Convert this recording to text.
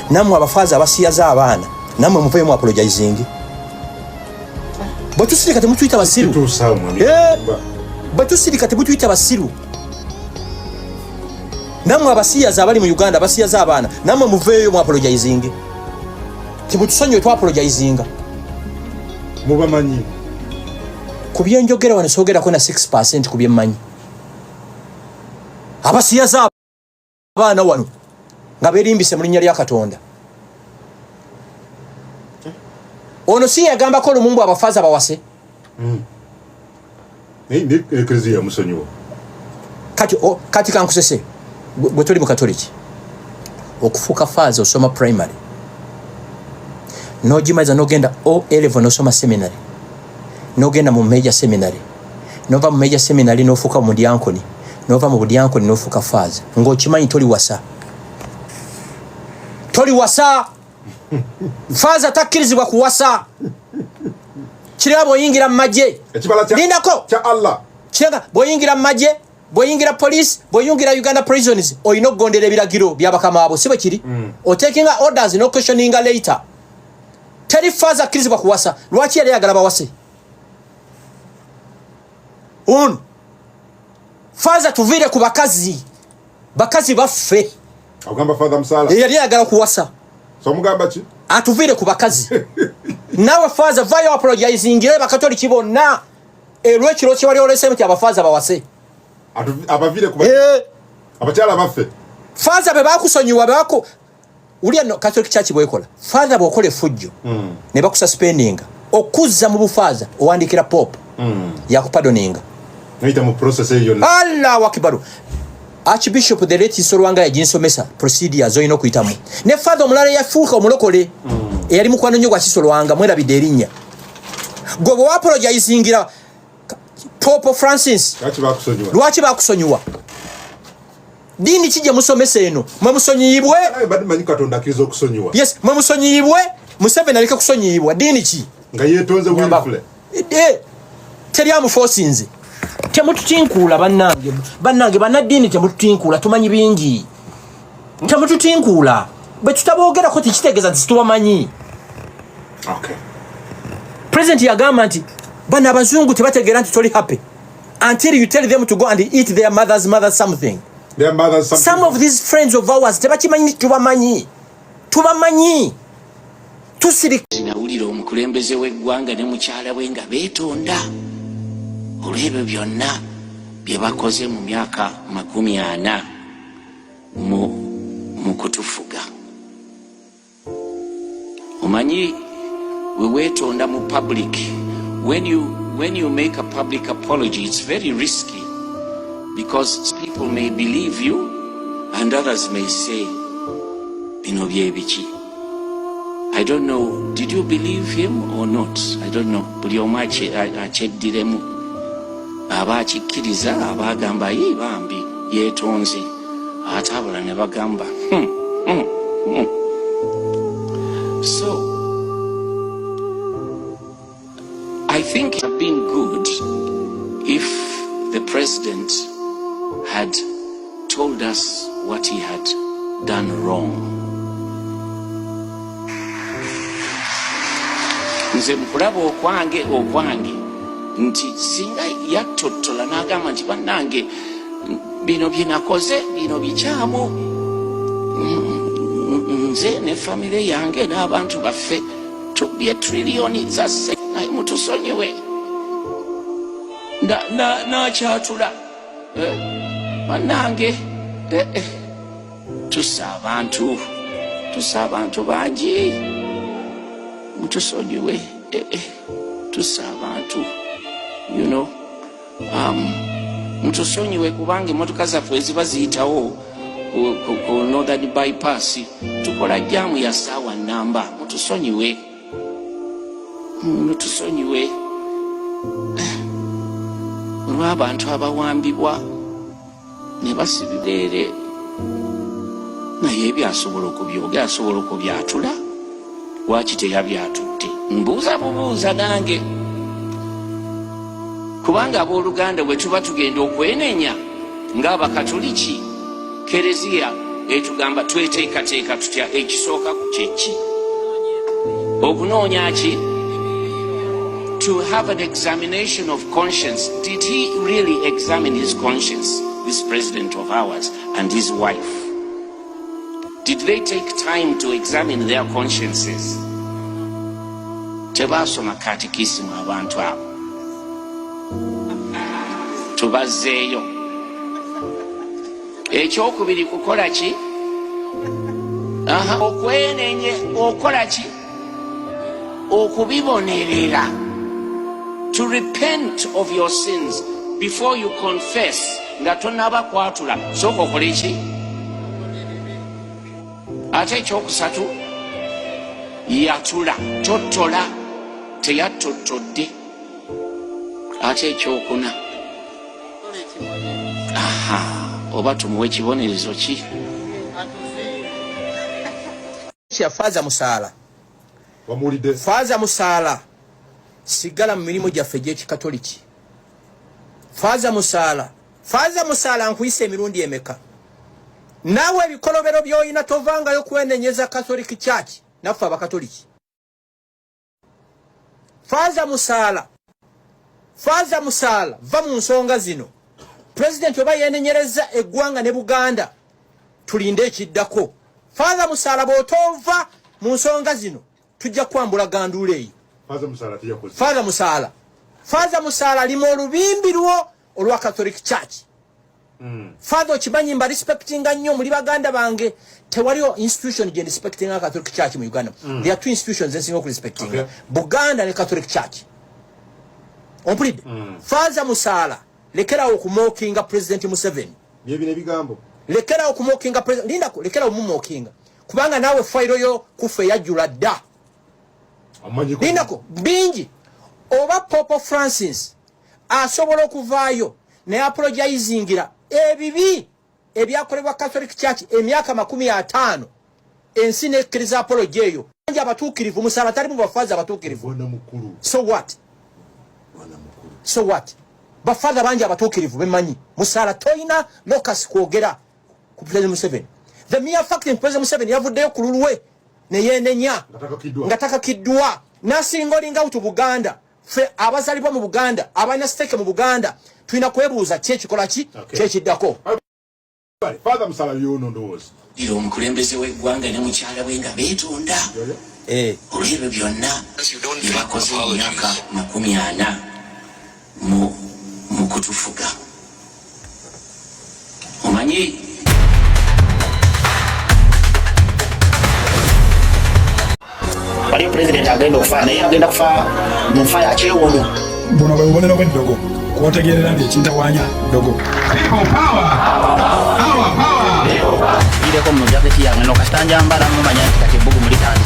Nammwe abafaaza abasiyaza abaana, nammwe muveyo mu apologizing. Bwe tusirika temutuyita basiru. Bwe tusirika temutuyita basiru. Nammwe abasiyaza abali mu Uganda, abasiyaza abaana, nammwe muveeyo mu apologizing. Timutusonyiwe twapologizinga. Mubamanyi. Ku byenjogera wano soogerako na 6% ku byemmanyi. Abasiyaza abaana wano nga berimbise mu linnya lya Katonda. Ono si yagambako lumumbu abafaza bawase. Eklezia yamusonyiwa. Kati kankusese gwe toli mukatoliki, okufuuka faaza osoma primary n'ogimaliza n'ogenda O level n'osoma seminary n'ogenda mu major seminary n'ova mu major seminary n'ofuuka mu diankoni n'ova mu budiankoni n'ofuuka faaza ng'okimanyi toli wasa, toli wasa. Faaza takkirizibwa kuwasa. Kiraba bw'oyingira mu magye, lindako kya Allah. Kiraba bw'oyingira mu magye, bw'oyingira police, bw'oyingira Uganda prisons, olina okugondera ebiragiro by'abakama abo, si bwe kiri? Otakinga orders no questioninga later. Teri faaza akkirizibwa kuwasa. Lwaki yali ayagala bawase? Ono faaza tuviire ku bakazi, bakazi baffe. Ogamba Father Musala yali ayagala kuwasa. So mugamba ki? Atuviire ku bakazi. Naawe faaza vayo apologizingire bakatoliki bonna olw'ekiro kye wali olese nti abafaaza bawase. Abavire ku abakyala baffe. Faaza bwe bakusonyiwa, bako ulya no Catholic Church bwekola. Father bw'okola effujjo ne bakususpendinga, okuzza mu bufaaza owandiikira Pope yakupadoninga. Noyita mu process eyo yonna. Allahu akbar. Archbishop the late Solwanga yaginsomesa procedures zolina okuyitamu. Ne father omulala yafuuka omulokole eyali mukwano nnyo gwa Kisolwanga, mwerabidde erinnya. Gwe bwe wapologizingira Pope Francis, Lwaki bakusonyiwa? Lwaki bakusonyiwa? Diini ki gye musomesa eno? Mwe musonyiyibwe? Naye mbadde manyi Katonda akkiriza okusonyiwa. Yes, mwe musonyiyibwe, Museveni aleke kusonyiyibwa. Diini ki? Nga yeetonze willfully. Teri amufosinze. Temututinkuula bannange, bannange bannaddiini temututinkuula, tumanyi bingi. Temututinkuula. Bwe tutaboogerako tekitegeeza nti situbamanyi. President yagamba nti bano abazungu tebategeera nti toli happy until you tell them to go and eat their mother's mother something. Their mother's something. Some of these friends of ours tebakimanyi nti tubamanyi. Tubamanyi. Tusirika. Nawulira omukulembeze w'eggwanga ne mukyala we nga beetonda olw'ebyo byonna bye bakoze mu myaka 40 mu kutufuga. Omanyi we weetonda mu public, when you make a public apology, it's very risky because people may believe you and others may say, bino bye biki? I don't know, did you believe him or not? I don't know. Buli omu akyeddiremu, aba akikkiriza, aba agamba ye bambi yeetonze, ate abalala ne bagamba, So I think it would have been good if the president had told us what he had done wrong. Nze mukulaba okwange nti singa yattottola n'agamba nti bannange, bino bye nakoze bino bikyamu, nze ne famire yange n'abantu baffe tubbye triliyoni za ssente, naye mutusonyiwe. N'akyatula, bannange, tussa abantu bangi, mutusonyiwe, tussa abantu, mutusonyiwe kubanga emotoka zaffe eziba ziyitawo ku Northern Bypass tukola jam ya saawa namba, mutusonyiwe, mutusonyiwe olw'abantu abawambibwa ne basibireere. Naye ebyo asobola okubyogera, asobola okubyatula. Lwaki teyabyatudde? Mbuuza bubuuza nange, kubanga abooluganda bwe tuba tugenda okwenenya ng'abakatuliki, kereziya. Etugamba tweteekateeka tutya? Ekisooka kyeki? Okunoonya ki? To have an examination of conscience. Did he really examine his conscience, this president of ours and his wife? Did they take time to examine their consciences? Tebasoma katikisimu abantu abo. Tubazzeeyo. Ekyokubiri, kukola ki? Aha, okwenenye. Okola ki? Okubibonerera, to repent of your sins before you confess. Nga tonaba kwatula, sooka okole ki? Ate ekyokusatu, yatula, tottola. Teyatottodde. Ate ekyokuna, aha, oba tumuwe ekibonerezo ki? Kya Faaza Musaala. Wamuwulidde. Faaza Musaala, sigala mu mirimu gyaffe egy'Ekikatoliki. Faaza Musaala, Faaza Musaala, nkuyisa emirundi emeka? Naawe ebikolobero by'olina, tovangayo kwenenyeza Catholic Church naffe Abakatoliki. Faaza Musaala, Faaza Musaala, va mu nsonga zino. Pulezidenti oba yenenyereza eggwanga ne Buganda, tulinde ekiddako. Faaza Musaala, bw'otoova mu nsonga zino, tujja kwambula ganduula eyo. Faaza Musaala teyakoze. Faaza Musaala, Faaza Musaala, lima olubimbi lwo olwa Catholic Church. Father, okimanyi mba respectinga nnyo, muli baganda bange. Tewaliwo institution gye respectinga Catholic Church mu Uganda. There are two institutions ensinga okurespectinga: Buganda ne Catholic Church. Ompulidde? Faaza Musaala, lekerawo okumockinga President Museveni. Byebino ebigambo. Lekerawo okumockinga president. Lindako, lekerawo mumockinga, kubanga naawe fayiro yo kufa eyajjula dda. Amanyiko. Lindako, bingi. Oba Pope Francis asobola okuvaayo naye apologizingira ebibi ebyakolebwa Catholic Church emyaka 50, ensi nekkiriza apology eyo. Bangi abatuukirivu, Musaala tali mu bafaaza abatuukirivu. Bwana mukulu. So what? Bwana mukulu. So what? Bafather bangi abatuukirivu bemanyi. Musaala, toyina locus kwogera ku President Museveni. The mere fact nti President Museveni yavuddeyo ku lulwe neyenenya Nga takakiddwa. Nga takakiddwa, nasinglinga out Buganda, ffe abazalibwa mu Buganda, abalina stake mu Buganda, tulina kwebuuza ki ekikola ki kyekiddako. Bale, Father Musala, yono ndowooza. Ira omukulembeze w'eggwanga ne mukyala we nga beetonda olw'ebyo byonna bye bakoze emyaka 40 mu kutufuga. Omanyi Waliyo pulezidenti agenda okufa, naye agenda kufa mu nfa ya kyewuunyo. Buno bwe bubonero bw'eddogo kwotegeerera nti ekintawaanya ddogo. Gireko mu jaketi yange no kasita njambala mumanya nti kati ebbugumu litandise.